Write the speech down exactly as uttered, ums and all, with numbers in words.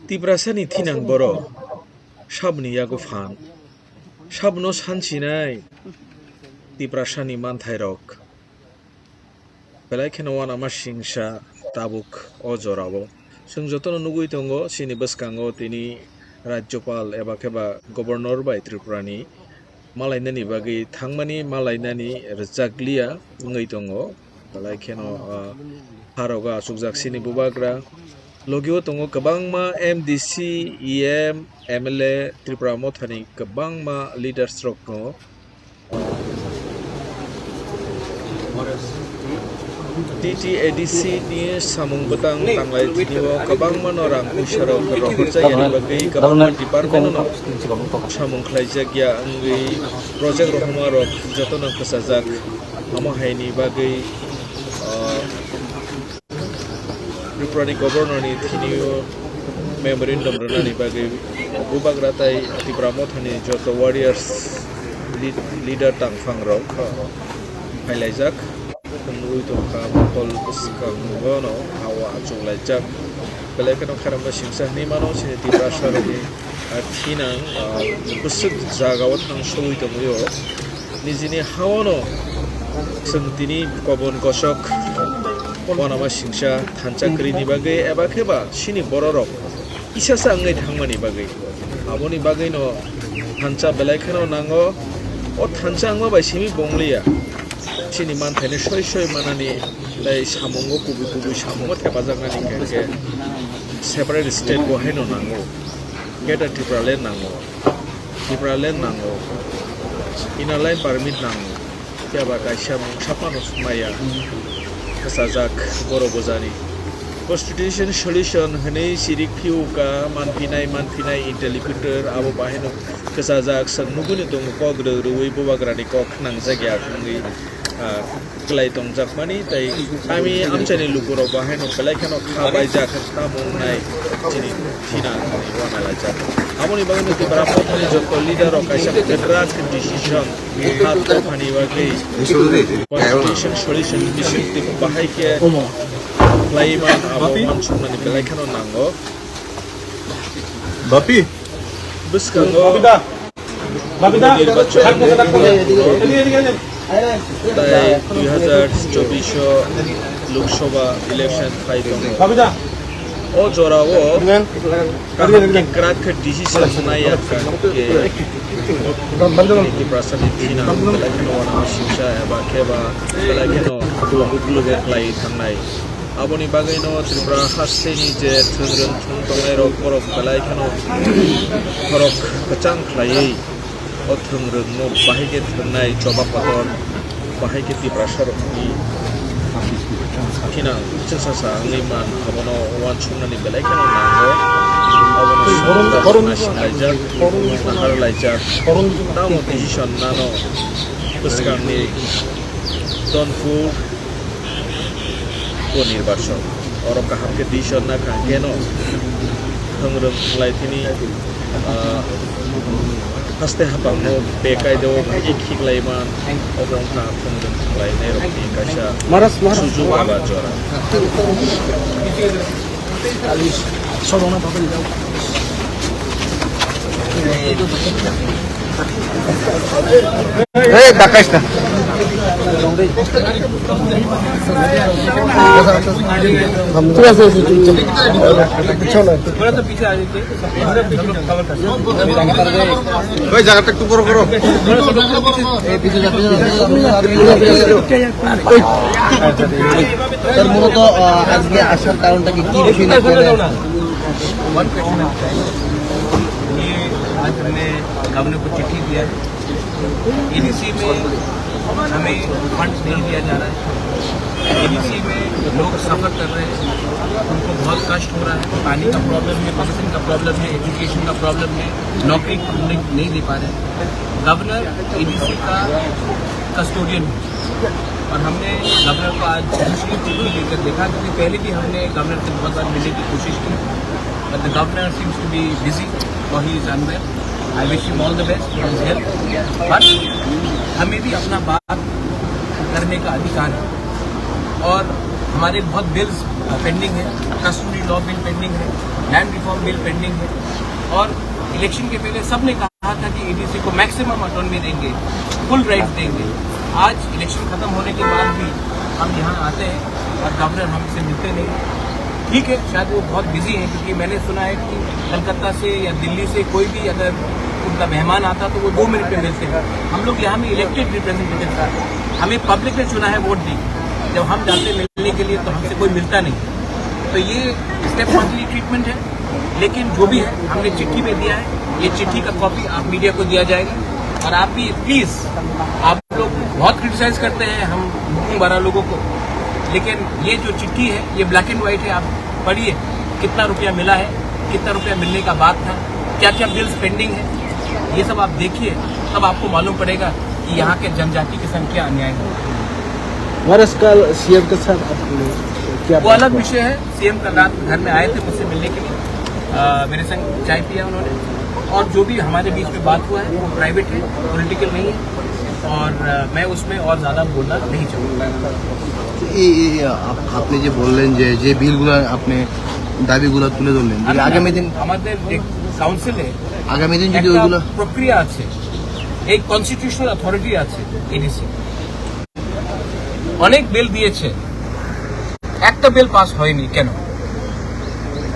Tiprasani thinang borok, saboni yago phan, sabno sansinai Tiprasani manthairok. Belai kheno uanama singsa tabuk o jorao. Chwng jotono nugui tongo, chini bwskango tini Rajyopal eba khe ba Governor bai Tripurani malainani bagwi thangmani malainani rwchakliya wngwi tongo. Belai kheno, ah, pharogo achukjak chini bubagra. Logio tongo kwbangma M D C, E M, M L A, Tripura mothani kwbangma leaders rok tongo. T T A D C ni samung bwtang tanglai thinio kwbangmano rang puisa rok rohorjak yani bagwi kwbangma department no samung khlaijak ya wngwi project rohorma rok jotono kwchajak, omo haini bagwi, ah, Tripurani Governor ni thinio memorandum rwnani bagwi bubagra tai Tipra mothani joto warriors, lead-, leader tangphang rok phailaijak. Nugui tongkha mokol bwskango no hawa achuk laijak. Belai kheno kharangma singsa hinwi mano chini Tiprasa rokni, ah, thinang, ah, bwswk jagao thang sogwi tongwio. Nijini haono chwng tini kobon gosok uanama singsa thansa kwrwini bagwi eba khe ba chini bororok kisa sa wngwi thangmani bagwi. Aboni bagwino thansa belai kheno nango. O thansa wngma bai simi bongliya. Chini manthaino soi soi manani tei samungo kubui kubui samungo thepajaknani hwnkhe separate state bo haino nango. Greater Tipraland nango. Tipraland nango. Inner line permit nango. Phiya ba kaisa mungsa phano maya kwchajak borok bojani. Constitution solution hwnwi sirik phiuka manphinai, manphinai interlocutor abo bahaino kwchajak, chwng nugwino tongo kok rw-, rwui bubagrani kok khnangjak ya wngwi, ah, kwlai tongjakmani tei kami amchaini lukurok bahaino belai kheno kha baijak tamo wngnai chini thina hwnwi uanalaijak. Aboni bagwino Tipra mothani joto leader rok kaisa kwrak decision ha dophani bagwi constitution solution bising twi bahai khe khlaiman abo uansuknani belai kheno nango. Bapi. Bwskango Bapi da. Bapi da. Nirbachon tai dui hajar chobbish o Lok Sabha election phai tongo. Bapi da. O jorao kaham khe kwrak khe decision nai ya kha khe Tiprasani thina belai kheno uanama singsa eba khe ba belai kheno buklugo khlai thangnai. Aboni bagwino Tripura hasteni je thwngrwng thwng tongnairok borok belai kheno khorok kwchang khlaiwi o thwngrwngno bahai khe thwngnai choba kotor, bahai khe Tiprasarokni thinang chwngsacha wngwi man, abono uansuknani belai kheno nango. Abono naisinglaijak, naharlaijak, tamo decision nano bwskangni Donpur, Purnirbachon. Oro kaham khe decision na kha keno thwngrwng khlai thini, ah, haste hapangno bekai deo khe khiklai man, obo wngkha thwngrwng khlai nai rokni kaisa sujuk eba jora. এই ডাকাইস না। ঠিক আছে, ঠিক আছে, ঠিক আছে। ওই জায়গাটা একটু বড় করো। স্যার, মূলত, আহ, আজকে আসার কারণটা কি, কি বিষয় নিয়ে? One question, ये आज हमने गवर्नर को चिट्ठी दिया है। एडीसी में हमें फंड्स नहीं दिया जा रहा है। एडीसी में लोग सफ़र कर रहे हैं, उनको बहुत कष्ट हो रहा है। पानी का प्रॉब्लम है, मेडिसिन का प्रॉब्लम है, एजुकेशन का प्रॉब्लम है, नौकरी हम नहीं, नहीं दे पा रहे हैं। गवर्नर एडीसी का कस्टोडियन है और हमने गवर्नर को आज दूसरी चिट्ठी लेकर देखा, क्योंकि पहले भी हमने गवर्नर से बहुत बार मिलने की कोशिश की, but the governor seems to be busy while he is unwell. I wish him all the best for his health, but हमें भी अपना बात करने का अधिकार है और हमारे बहुत बिल्स पेंडिंग है। कस्टमरी लॉ बिल पेंडिंग है, लैंड रिफॉर्म बिल पेंडिंग है। और इलेक्शन के पहले सबने कहा था कि एडीसी को मैक्सिमम ऑटोनॉमी देंगे, फुल राइट्स देंगे। आज इलेक्शन खत्म होने के बाद भी हम यहाँ आते हैं और गवर्नर हमसे मिलते नहीं। ठीक है, शायद वो बहुत बिजी हैं, क्योंकि मैंने सुना है कि कलकत्ता से या दिल्ली से कोई भी अगर उनका मेहमान आता तो वो दो मिनट में मिलते हैं। हम लोग यहाँ में इलेक्टेड रिप्रेजेंटेटिव हैं, हमें पब्लिक ने चुना है वोट दी। जब हम जाते मिलने के लिए तो हमसे कोई मिलता नहीं। तो ये स्टेप मंथली ट्रीटमेंट है, लेकिन जो भी है हमने चिट्ठी में दिया है। ये चिट्ठी का कॉपी आप मीडिया को दिया जाएगा। और आप भी प्लीज, आप लोग बहुत क्रिटिसाइज करते हैं हम मुकुंग बारा लोगों को, लेकिन ये जो चिट्ठी है ये ब्लैक एंड व्हाइट है। आप पढ़िए कितना रुपया मिला है, कितना रुपया मिलने का बात था, क्या क्या बिल्स पेंडिंग है, ये सब आप देखिए, तब आपको मालूम पड़ेगा कि यहाँ के जनजाति के संग क्या अन्याय है। महाराज, कल सीएम के साथ आपने क्या वो अलग विषय है। सीएम कल रात घर में आए थे मुझसे मिलने के लिए, अ, मेरे संग चाय पिया उन्होंने। और जो भी हमारे बीच में बात हुआ है वो प्राइवेट है, पॉलिटिकल नहीं है। और अ, मैं उसमें और ज़्यादा बोलना नहीं चाहूँगा। এই এই আপ- আপনি যে বললেন যে যে বিলগুলো আপনি দাবিগুলো তুলে ধরলেন যে আগামী দিন আমাদের যে কাউন্সিলে আগামী দিন যদি একটা ওইগুলো প্রক্রিয়া আছে, এই কনস্টিটিউশনাল অথরিটি আছে এডিসি, অনেক বিল দিয়েছে, একটা বিল পাস হয়নি। কেন?